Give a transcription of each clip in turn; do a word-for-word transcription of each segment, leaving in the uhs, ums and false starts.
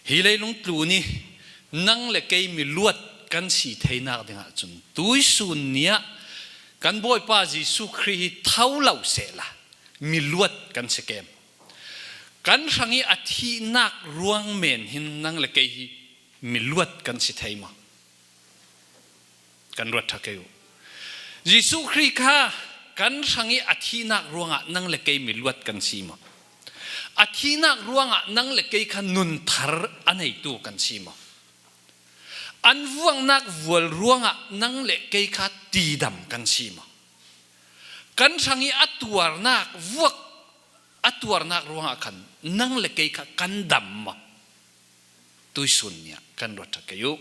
Hi leilung tlun i nang le kei mi luat kan si theinak dingah cun tuisun ni ah kan Bawipa Jesuh Khrih hi tho lo sehla mi luat kan si kem. Kan hrang i a thihnak ruang men hin nang le kei hi mi luat kan si thei maw? Kan ruat ṭha kei uh. Jesuh Khrih kha kan hrang i a thihnak ruangah nang le kei mi luat kan si maw? A thihnak ruangah nang le kei kha nun thar a neitu kan si maw? An vuaknak vual ruangah nang le kei kha tidam kan si maw? Kan hrang i a tuarnak vuak, a tuarnak ruangah khan nang le kei kha kan dam maw? Tuisun ni ah kan ruat ṭha kei uh.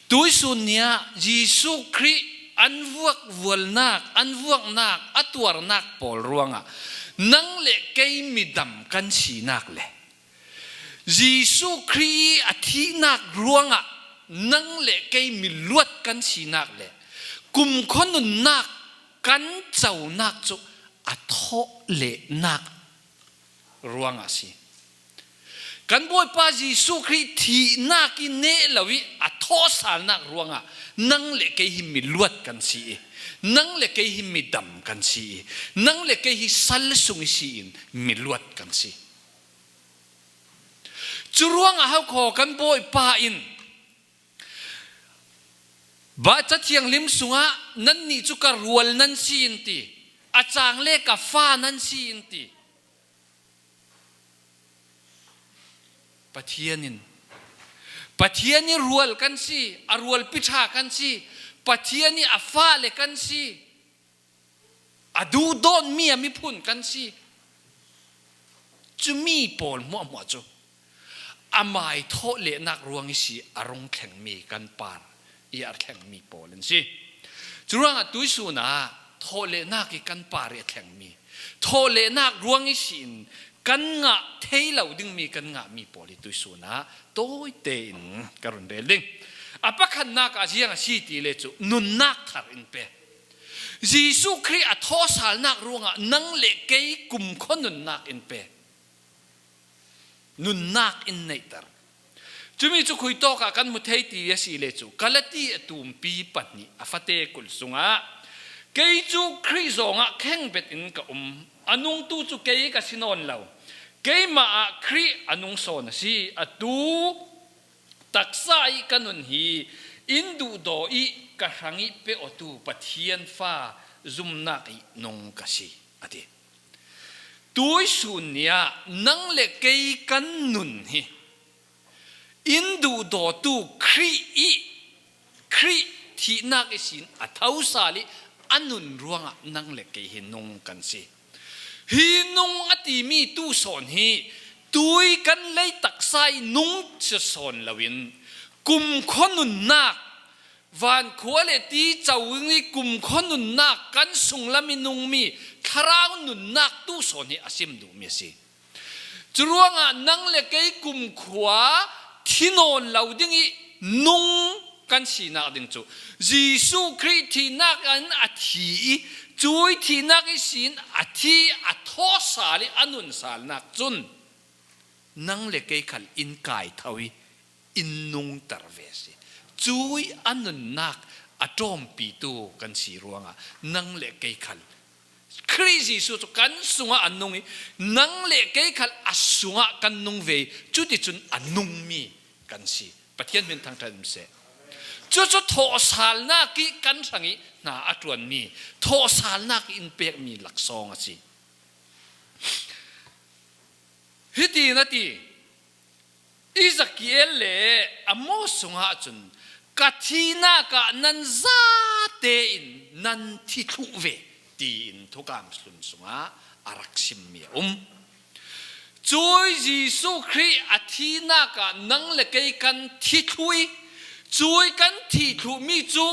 Tuisun ni ah Jesuh Khrih an vuak vualnak, an vuaknak, a tuarnak pawl ruangah nang le kei mi dam kan sinak le Jesuh Khrih i a thihnak ruangah nang le kei mi luat kan sinak le kumkhua nunnak kan conak cu a thawhlehnak ruangah a si. Kan Bawipa Jesuh Khrih thihnak i neh lo i a thawhsalnak ruangah nang le kei hi mi luat kan si i, nang le kei hi mi dam kan si i, nang le kei hi sal sung i si in mi luat kan si. Cu ruangah hau khaw kan Bawipa in Ca Thianghlim sungah, "Nannih cu ka rual nan si," in ti, "A cang le ka fa nan si," in ti. Pathian in, Pathian i rual kan si, a rualpi ṭha kan si, Pathian i a fale kan si, a duhdawtmi a miphun kan si. Cumi pawl hmuahhmuah cu amai thawhlehnak ruang i si a rung thlengmi kan par i a thlengmi pawl an si. Curuangah tuisun ah thawhlehnak i kan par i a thlengmi, thawhlehnak ruang i si in kan ngah thei lo dingmi kan ngahmi pawl i tuisun ah tawite in ka run rel ding. A pakhatnak ah ziang a si ti le cu nunnak thar in pe. Jesuh Khrih a thawhsalnak ruangah nang le kei kumkhua nunnak in pe. Nunnak in neihter. Cumi cu khuitawk ah kan hmu thei ti a si le cu Galati a tumpi pahnih a fate kul sungah, "Kei cu Khrih zawngah khengbet in ka um. A nungtu cu kei ka si nawn lo. Keimah ah Khrih a nung sawn a si. Atu taksa i ka nun hi in duhdaw i ka hrang i pe awtu Pathian fa zumnak i nung ka si," a ti. Tuisun ni ah nang le kei kan nun hi in duhdawtu Khrih i, Khrih thihnak ihsin a thosal i a nun ruangah nang le kei hi nung kan si. Hi nung a timi tu sawn hi tui kan lei taksa i nung cia sawn loin kumkhua nunnak, vankhua le ti co i kumkhua nunnak kan sunglam i nungmi thlarau nunnak tu sawn hi a sim duhmi a si. Curuangah nang le kei kumkhua thi nawn lo ding i nung kan sinak ding cu Jesuh Khrih thihnak in a thi i cui thihnak ihsin a thi a thawhsal i a nunsalnak cun nang le kei khal in kai tho i in nungter ve a si. Cui a nunnak a ṭawmpitu kan si ruangah nang le kei khal Khrih Jesuh cu kan sungah a nung i nang le kei khal a sungah kan nung ve i cuticun a nungmi kan si. Pathian hmin thangṭhat in seh. Cucu thawhsalnak i kan hrang i hna a ṭuanmi, thawhsalnak i in pekmi laksawng a si. Hiti na ti, Ezekiel le Amos sungah cun, "Ka thihnak ah nan zate in nan thi thluh ve," tiin Thukam hlun sungah a rak simmi a um. Cui Jesuh Khrih a thihnak ah nang le kei kan thi thluh i, cui kan thi thluhmi cu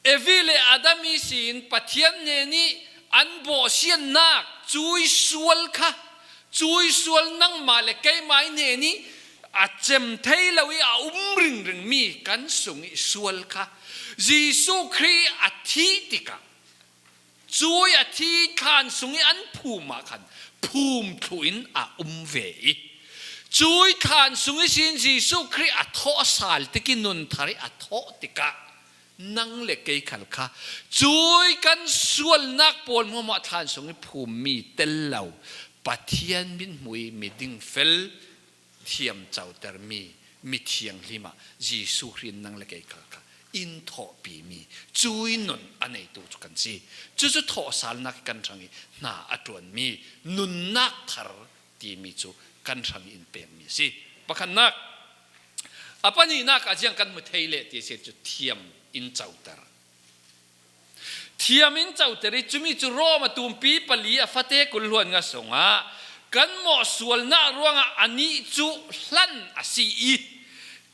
Evi le Adam ihsin Pathian hnen i an bawhsiatnak cui sual kha, cui sual nangmah le keimah i hnen i a cem thei lo i a um ringringmi kan sung i sual kha Jesuh Khrih a thih tikah cui a thi thlan sung i an phum ah khan phum thluh in a um ve i Cui thlan sung ihsin Jesuh Khrih a thawh sal tik i nun thar i a thawh tikah nang le kei khal kha cui kan sualnak pawl hmuahhmuah thlan sung i phummi tel lo, Pathian mithmuh i miding fel, thiam cotermi, mithianghlim ah Jesuh Khrih in nang le kei khal kha in thawhpimi cui nun a neitu cu kan si. Cucu thawhsalnak i kan hrang i hna a ṭuanmi nunnak thar timi cu kan hrang in pekmi a si. Pakhatnak, a pahnihnak ah ziang kan hmu thei le ti a si cu thiam in coter. Thiam in coter i cumi cu Rom a tumpi pali a fate kul hluan nga sungah kan mawh sualnak ruangah anih cu hlan a si i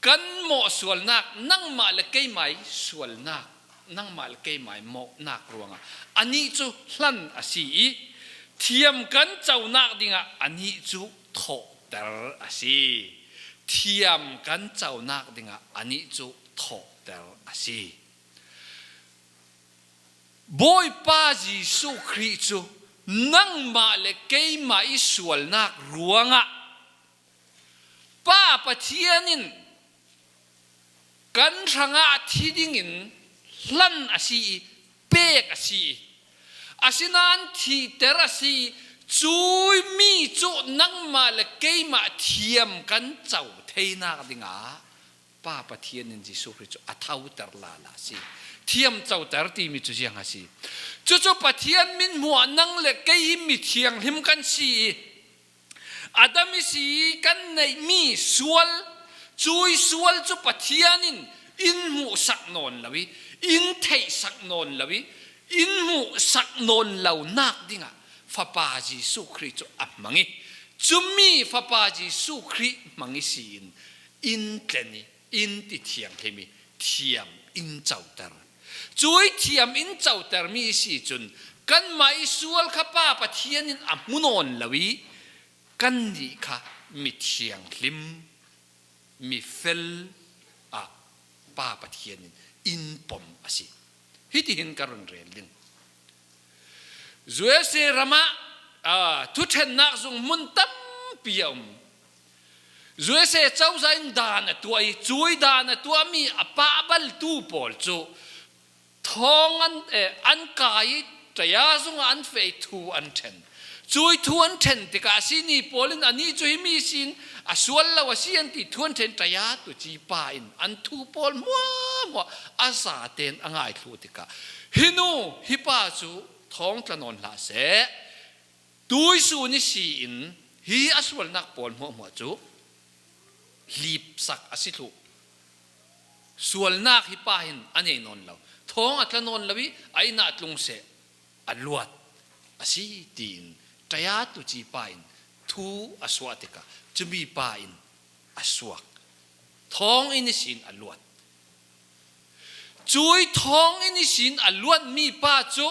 kan mawh sualnak nangmah le keimah i sualnak, nangmah le keimah i mawhnak ruangah anih cu hlan a si i thiam kan conak dingah anih cu thawhter a si. Thiam kan conak dingah anih cu thawhter a si. Bawipa Jesuh Khrih cu nangmah le keimah i sualnak ruangah Pa Pathian in kan hrangah thi dingin hlan a si i pek a si i, asinain thihter a si i, cui mi cu nangmah le keimah thiam kan co theinak dingah Pa Pathian in Jesuh Khrih cu a thoter lala a si. Thiam coter timi cu ziang a si. Cucu Pathian mithmuh ah nang le kei hi mithianghlim kan si i, Adam i si i kan neihmi sual, cui sual cu Pathian in in hmuhsak nawn lo i, in theihsak nawn lo i, in hmuhsak nawn lonak dingah Fapa Jesuh Khrih cu a hmang i, cumi Fapa Jesuh Khrih hmang i si in, in tlen i, in ti thianghlim i, thiam in coter. Cui thiam in cotermi i si cun kanmah i sual kha Pa Pathian in a hmu nawn lo i, kannih kha mithianghlim, mifel ah Pa Pathian in in pom a si. Hitihin ka run rel ding. U S A ramah, aa, thuṭhennak zung hmun tampi a um. U S A cozah in dan a tuah i, cui dan a tuahmi a pahbaltu pawl cu thawng an, eh, an kai i, ṭaya zungah an feh i thu an ṭhen. Cui thu an ṭhen tikah a sini pawl in anih cu himi sin a sual lo a si an ti thu an ṭhen, ṭaya tuci pa in an thu pawl hmuahhmuah a zaten a ngaithluh tikah, hi nu, hi pa cu thawng tla nawn hlah seh. Tuisun i si in hi a sualnak pawl hmuahhmuah cu hlipsak a si thluh. Sualnak hi pa hin a nei nawn lo. Thawng a tla nawn lo i a inn ah a tlung seh, a luat a si, tiin ṭaya tuci pa in thu a suah tikah cumi pa in a suak. Thawng in ihsin a luat. Cui thawng in ihsin a luatmi pa cu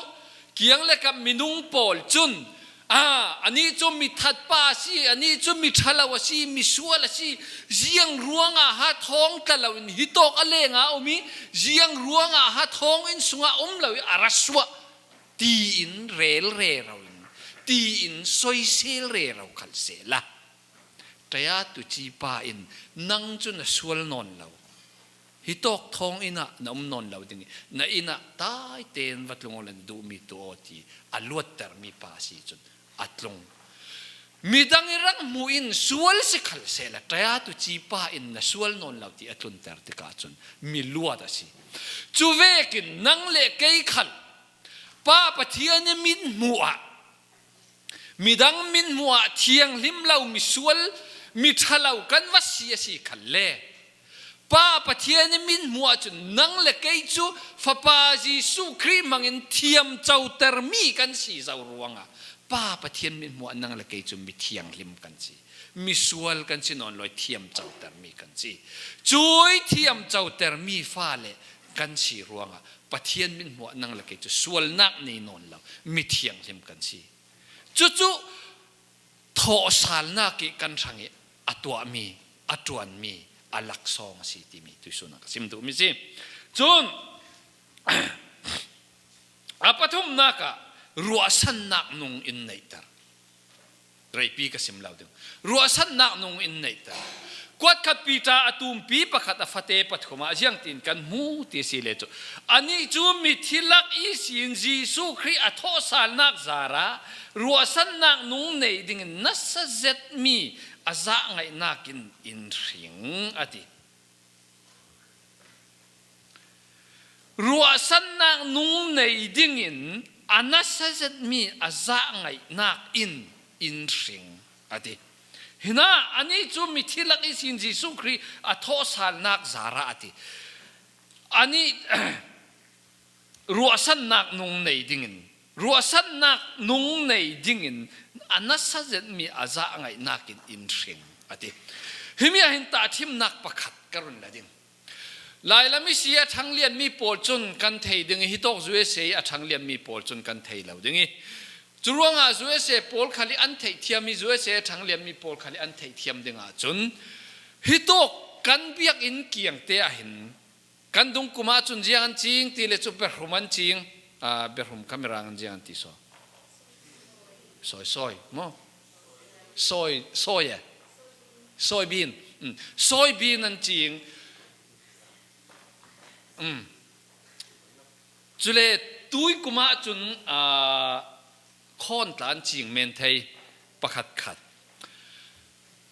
kiang le kap minung pawl cun, aa, anih cu mithat pa a si, anih cu miṭhalo a si, misual a si, ziang ruangah ha thawng tla loin hitawk a lengah a um i, ziang ruangah ha thawng in sungah a um lo i a ra suah, tiin rel rero in, tiin soisel rero khal sehla. Ṭaya tuci pa in nang cu na sual nawn lo. Hitawk thawng inn ah na um nawn lo ding i, na inn ah taiten va tlung aw le na duhmi tuah aw ti a luattermi pa a si cun a tlung. Midang i rak hmuh in sual si khal sehla, ṭaya tuci pa in na sual nawn lo ti a tlunter tikah cun mi luat a si. Cu vekin nang le kei khal Pa Pathian i mithmuh ah, midang mithmuh ah thianghlim lo, misual, miṭhalo kan va si a si khalle, Pa Pathian i mithmuh ah cun nang le kei cu Fapa Jesuh Khrih hmangin thiam cotermi kan si zo ruangah Pa Pathian mithmuh ah nang le kei cu mithianghlim kan si, misual kan si nawn lo i thiam cotermi kan si. Cui thiam cotermi fale kan si ruangah Pathian mithmuh ah nang le kei cu sualnak nei nawn lo, mithianghlim kan si. Cucu thawhsalnak i kan hrang i a tuahmi, a ṭuanmi, a laksawng a si timi tuisun ah ka sim duhmi si. Cun a pathumnak ah ruahsannak nung in neihter. Reipi ka sim lo ding. Ruahsannak nung in neihter. Kuat khat Peter a tumpi pakhat a fate pathum ah ziangtin kan hmu ti si le cu, anih cu mithi lak ihsin Jesuh Khrih a thawhsalnak zarah ruahsannak nung nei dingin nasa zetmi a zahngaihnak in in hring, a ti. Ruahsannak nung nei dingin a nasa zetmi a zahngaihnak in in hring, a ti. Hinah anih cu mithi lak ihsin Jesuh Khrih a thawhsalnak zarah, a ti. Anih ruahsannak nung nei dingin, ruahsannak nung nei dingin a nasa zetmi a zahngaihnak in in hring, a ti. Himi ah hin tahṭhimnak pakhat ka run la ding. Lailam i si a ṭhanglianmi pawl cun kan thei ding i, hitawk U S A i a ṭhanglianmi pawl cun kan thei lo ding i, curuangah U S A pawl khal i an theihthiam i, U S A a ṭhanglianmi pawl khal i an theihthiam ding ahcun, hitawk kan biakinn kiangte ah hin kan dungkum ahcun ziang an cing ti le cu, biahrum an cing, aa, biahrum kha Mirang in ziang an ti saw? Sawi, sawi, maw? Sawi, sawi e. Sawi bean. Mm. Sawi bean an cing. Mm. Cule tuikum ahcun, aa, khawn tla an cing men thei pakhat khat.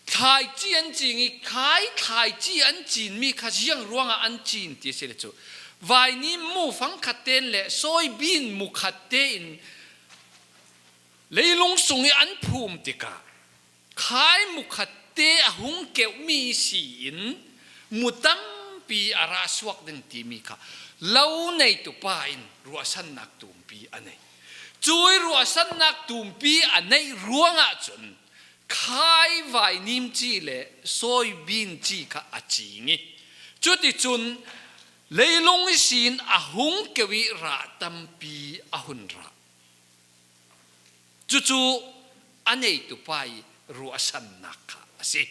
Thlaici an cing i, khai thlaici an cinmi kha ziang ruangah an cin ti a si le cu, vainim mufang khat tein le sawi bean mu khat tein leilung sung i an phum tikah, khai mu khat te a hung keuhmi si in mu tampi a rah suak ding timi kha lo neitu pa in ruahsannak tumpi a nei. Cui ruahsannak tumpi a neih ruangah cun khai vainim ci le sawi bean ci kha a cing i, cuticun leilung ihsin a hung keuh i rah tampi a hun rah. Cucu a neitu pa i ruahsannak kha a si.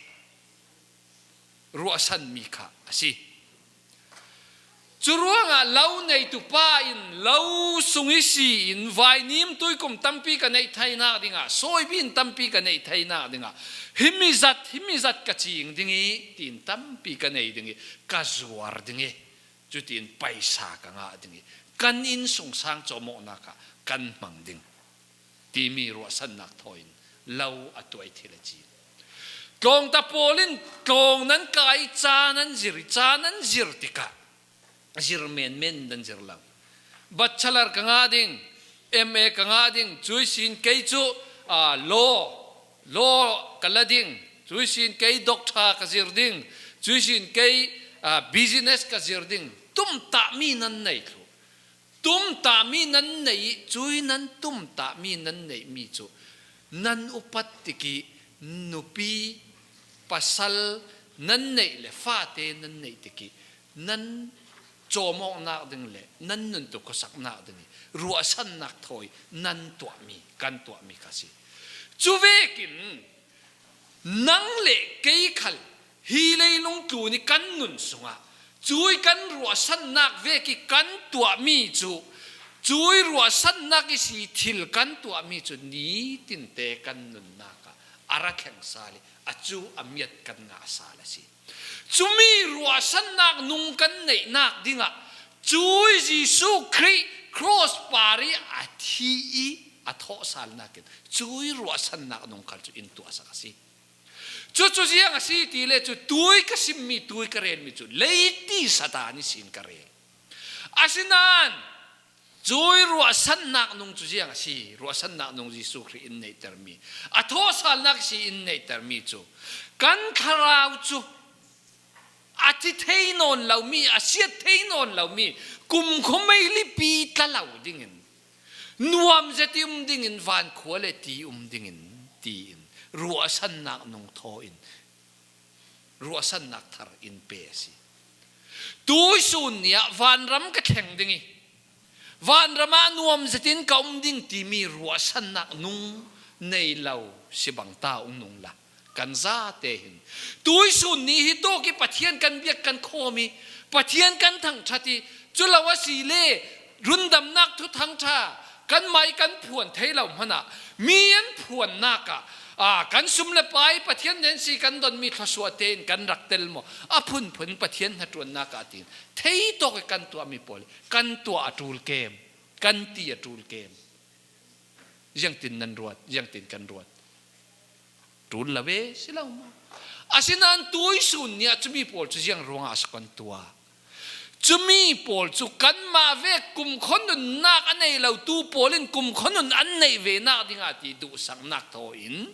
Ruahsanmi kha a si. Curuangah lo neitu pa in lo sung i si in vainim tuikum tampi ka neih theinak dingah, sawi bean tampi ka neih theinak dingah, himi zat, himi zat ka cing ding i, tiin tampi ka nei ding i, ka zuar ding i, cutiin paisa ka ngah ding i, kan innsungsang cawmawhnak ah kan hmang ding timi ruahsannak thawi in lo a tuaithil a ci. Tlawngta pawl in tlawng nan kai, ca nan zir i, ca nan zir tikah zir menmen nan zir lo. Bachelor ka ngah ding, M A ka ngah ding, cui sin kei cu, aa, law, law ka la ding, cui sin kei doctor ka zir ding, cui sin kei, aa, business ka zir ding, tumtahmi nan nei thluh. Tumtahmi nan neih i, cui nan tumtahmi nan neihmi cu nan upat tik i, nupi, pasal nan neih le fate nan neih tik i, nan cawmawhnak ding le nan nuntu khuasaknak ding i ruahsannak thawi nan tuahmi, kan tuahmi kha si. Cuvekin nang le kei khal hi leilung tlun i kan nun sungah cui kan ruahsannak vek i kan tuahmi cu, cui ruahsannak i si thil kan tuahmi cu nitinte kan nunnak ah a ra thleng sal i a cu a miat kan ngah sal a si. Cumi ruahsannak nung kan neihnak dingah cui Jesuh Khrih cross par i a thi i a thawhsalnak in cui ruahsannak nung khal cu in tuahsak a si. Cucu ziang a si ti le cu, tui ka simmi, tui ka relmi cu leiti Satan ihsin ka rel. Asinain cui ruahsannak nung cu ziang a si, ruahsannak nung Jesuh Khrih in neihtermi, a thawhsalnak si in neihtermi cu kan thlarau cu a thi thei nawn lomi, a siat thei nawn lomi, kumkhua meilipi tla lo dingin, nuam zet i um dingin, vankhua le ti um dingin, tiin ruahsannak nung thaw in, ruahsannak thar in pe a si. Tuisun ni ah vanram ka thleng ding i, vanram ah nuam zetin ka um ding timi ruahsannak nung nei lo si bang ta ung nung la, kan zate hin tuisun ni hi tawk i Pathian kan biak kan khawm i, Pathian kan thangṭhat i, cu lo a si le rundamnak thuthang ṭha kan mai kan phuan thei lo hmanah mi an phuannak ah A, kan sum le pai Pathian nen si kan donmi thluasuahte in kan rak tel maw? A phunphun Pathian hnaṭuannak ah tiin thei tawk i kan tuahmi pawl i kan tuah a ṭul kem, kan ti a ṭul kem. Ziangtin nan ruat, ziangtin kan ruat? Ṭul lo ve si lo maw? Asinain tuisun ni ah cumi pawl cu ziang ruangah a si kan tuah? Cumi pawl cu kanmah vek kumkhua nunnak a nei lotu pawl in kumkhua nun an neih ve nak dingah ti duhsaknak thaw in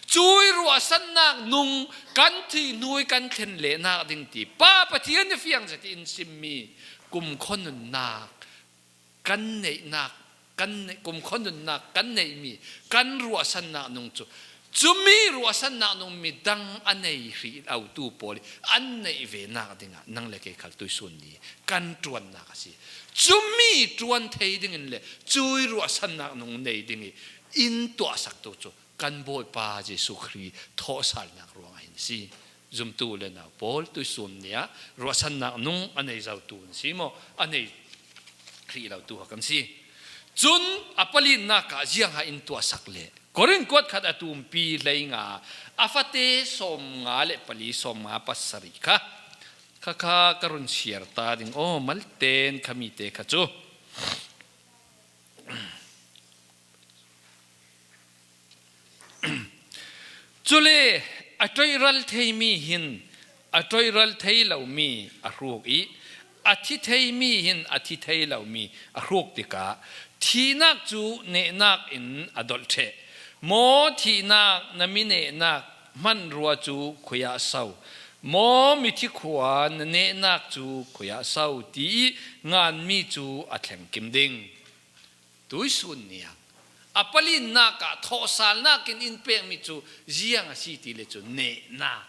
cui ruahsannak nung kan thih hnu i kan thlen lehnak ding ti Pa Pathian i fiang zet i in simmi kumkhua nunnak kan neihnak, kan neih, kumkhua nunnak kan neihmi kan ruahsannak nung cu, cumi ruahsannak nung midang a nei hrih lotu pawl i an neih ve nak dingah nang le kei khal tuisun ni kan ṭuannak a si. Cumi ṭuan thei dingin le cui ruahsannak nung nei ding i in tuahsaktu cu kan Bawipa Jesuh Khrih thawhsalnak ruangah hin a si. Zumtu le nau pawl, tuisun ni ah ruahsannak nung a nei zotu an si maw? A nei hrih lotu ha kan si. Cun a palinak ah ziang ha in tuahsak le Korin kuat khat a tumpi hleinga a fate sawmnga le pali, sawmnga pasarih kha, kha kha ka run siar ta ding aw, malten khami te kha cu. Cule a ṭoihral theimi hin a ṭoihral thei lomi a hruk i a thi theimi hin a thi thei lomi a hruk tikah thihnak cu nehnak in a dolh ṭheh. Maw thihnak, na mi nehnak hmanrua cu khuiah so? Maw mithi khua na nehnak cu khuiah so? Ti i nganmi cu a thleng kim ding. Tuisun ni ah a palinak ah thawhsalnak in in pekmi cu ziang a si ti le cu nehnak,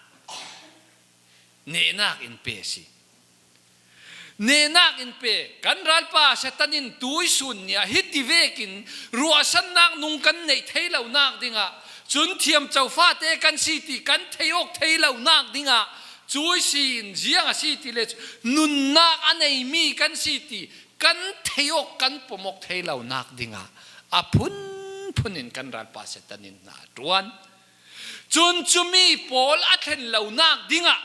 nehnak in pe a si. Nehnak in pe. Kan ralpa Satan in tuisun ni ah hiti vekin ruahsannak nung kan neih thei lonak dingah, cun thiamco fate kan si ti kan thei awk thei lonak dingah, cui si in ziang a si ti le cu nunnak a neimi kan si ti kan thei awk, kan pom awk thei lonak dingah a phunphun in kan ralpa Satan in hna a ṭuan. Cun cumi pawl a thlen lonak dingah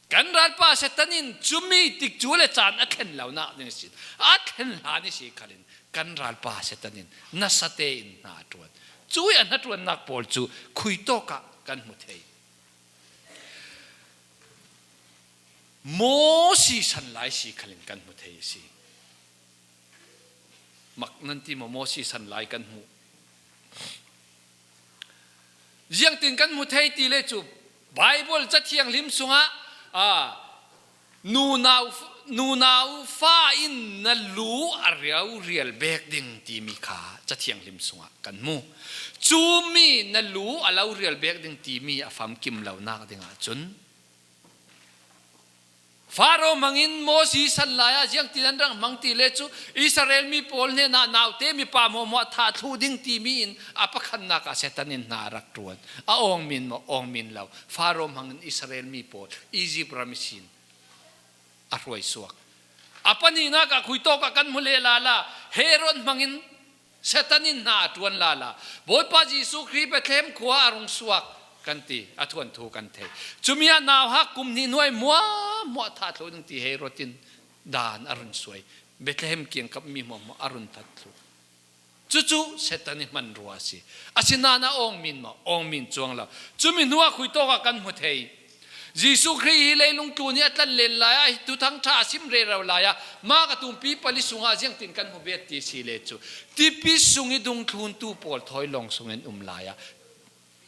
kan ralpa Satan in cumi tikcu le caan a thlen lonak ding a si. A thlen hlan i si khalin kan ralpa Satan in nasa tein hna a ṭuan. Cui a hnaṭuannak pawl cu khuitawk ah kan hmu thei. Moses san lai si khalin kan hmu thei a si. Mak nan ti maw, Moses san lai kan hmuh. Ziangtin kan hmu thei ti le cu Baibal Cathianghlim sungah, aa, nunau, nunau fa in na lu a riau rial bek ding timi kha Cathianghlim sungah kan hmu. Cumi na lu a lo rial bek ding timi a famkim lonak dingah cun Faro hmangin Moses san lai ah ziangtin an rak hmang ti le cu Israel mi pawl hnenah naute mipa hmuahhmuah thah thluh ding timi in a pakhatnak ah Satan in hna a rak ṭuan. A awngmin maw? Awngmin lo. Faro hmangin Israel mi pawl Egypt ram ihsin a hruai suak. A pahnihnak ah khuitawk ah kan hmu le lala, Herod hmangin Satan in hna a ṭuan lala, Bawipa Jesuh Khrih Bethlehem khua a rung suak kan ti, a thuanthu kan thei. Cumi ah nauhak kum hnih hnuai hmuahhmuah thah thluh ding ti Herod in dan a run suai. Bethlehem kiangkap mi hmuahhmuah a run that thluh. Cucu Satan i hmanrua a si. Asinain a awngmin maw? Awngmin cuang lo. Cumi hnuah khuitawk ah kan hmu thei. Jesuh Khrih hi leilung tlun i a tlan len lai ah, hi Thuthang ṭha a sim rero lai ah, Mark a tumpi pali sungah ziangtin kan hmu bet ti si le cu, tipi sung i dungthluntu pawl thawi lawng sungin um lai ah,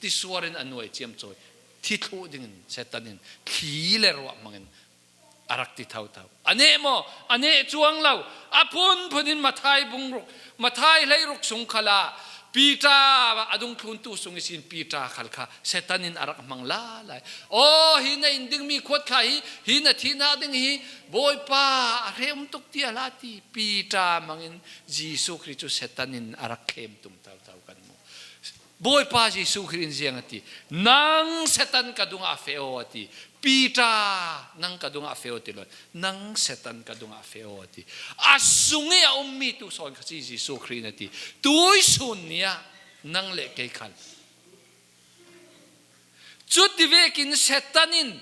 tisuar in a nuai ciamcawi, thi thluh dingin Satan in thli le ruah hmangin a rak ti thotho. A neh maw? A neh cuang lo. A phunphun in Matthai bung ruk, Matthai hleiruk sung khalah Peter a dungthluntu sung ihsin Peter khal kha Satan in a rak hmang lala i, aw, hi na in dingmi khuat kha hi, hi na thihnak ding hi, Bawipa, a hrem tuk ti a hla ti. Peter hmangin Jesuh Khrih cu Satan in a rak thlem tum thotho kan hmu. Bawipa Jesuh Khrih in ziang a ti? Nang Satan ka dungah feh aw, a ti. Peter, nang ka dungah feh aw, ti lo. Nang Satan ka dungah feh aw, a ti. A sung i a ummi tu sawn kha si Jesuh Khrih in a ti. Tuisun ni ah nang le kei khal Cuti vekin Satan in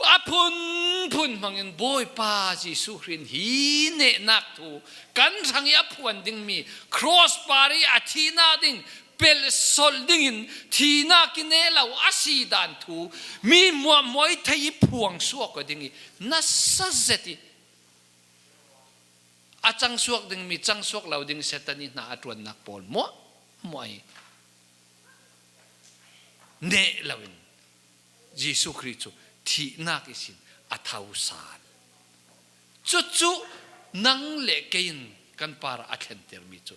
a phunphun hmangin Bawipa Jesuh Khrih in hi nehnak thu kan hrangih a phuan dingmi, cross parih a thihnak ding pelhsolh dingin thihnak i neh lo a si dan thu mi muahmuah i theih i phuang suak aw ding i nasa zet i a cangsuak dingmi, cangsuak lo ding Satan i hna a ṭuannak pawl muahmuah i neh loin Jesuh Khrih cu thihnak ihsin a tho sal. Cucu nang le kei in kan parah a thlentermi cu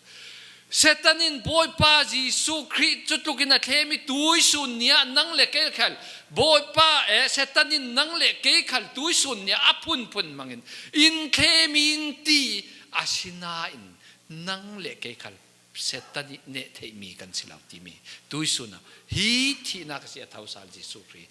Satan in Bawipa Jesuh Khrih cutlukin a thlemi tuisun ni ah nang le kei khal Bawipa, eh, Satan in nang le kei khal tuisun ni ah a phunphun hmangin in thlemi in ti a si nain nang le kei khal Satan i neh theihmi kan si lo timi tuisun ah hi thihnak a si a tho sal Jesuh Khrih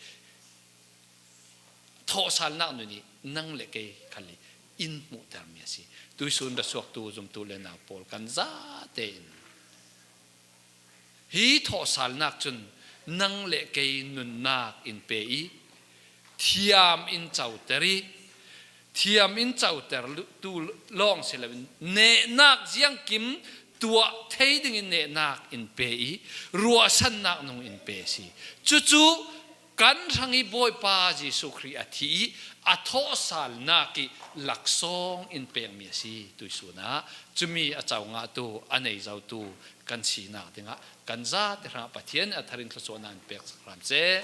thawhsalnak nun i nang le kei khal i in hmuhtermi a si. Tuisun ra suaktu zumtu le nau pawl kan zate in hi thawhsalnak cun nang le kei nunnak in pe i thiam in coter i thiam in coter tu lawng si loin nehnak ziangkim tuah thei dingin nehnak in pe i ruahsannak nung in pe si. Cucu kan hrang i Bawipa Jesuh Khrih a thi i a thawhsalnak i laksawng in pekmi a si. Tuisun ah cumi a co ngahtu, a nei zotu kan sinak dingah kan zate hrangah Pathian a tharin thluachuahnak in pek hram seh.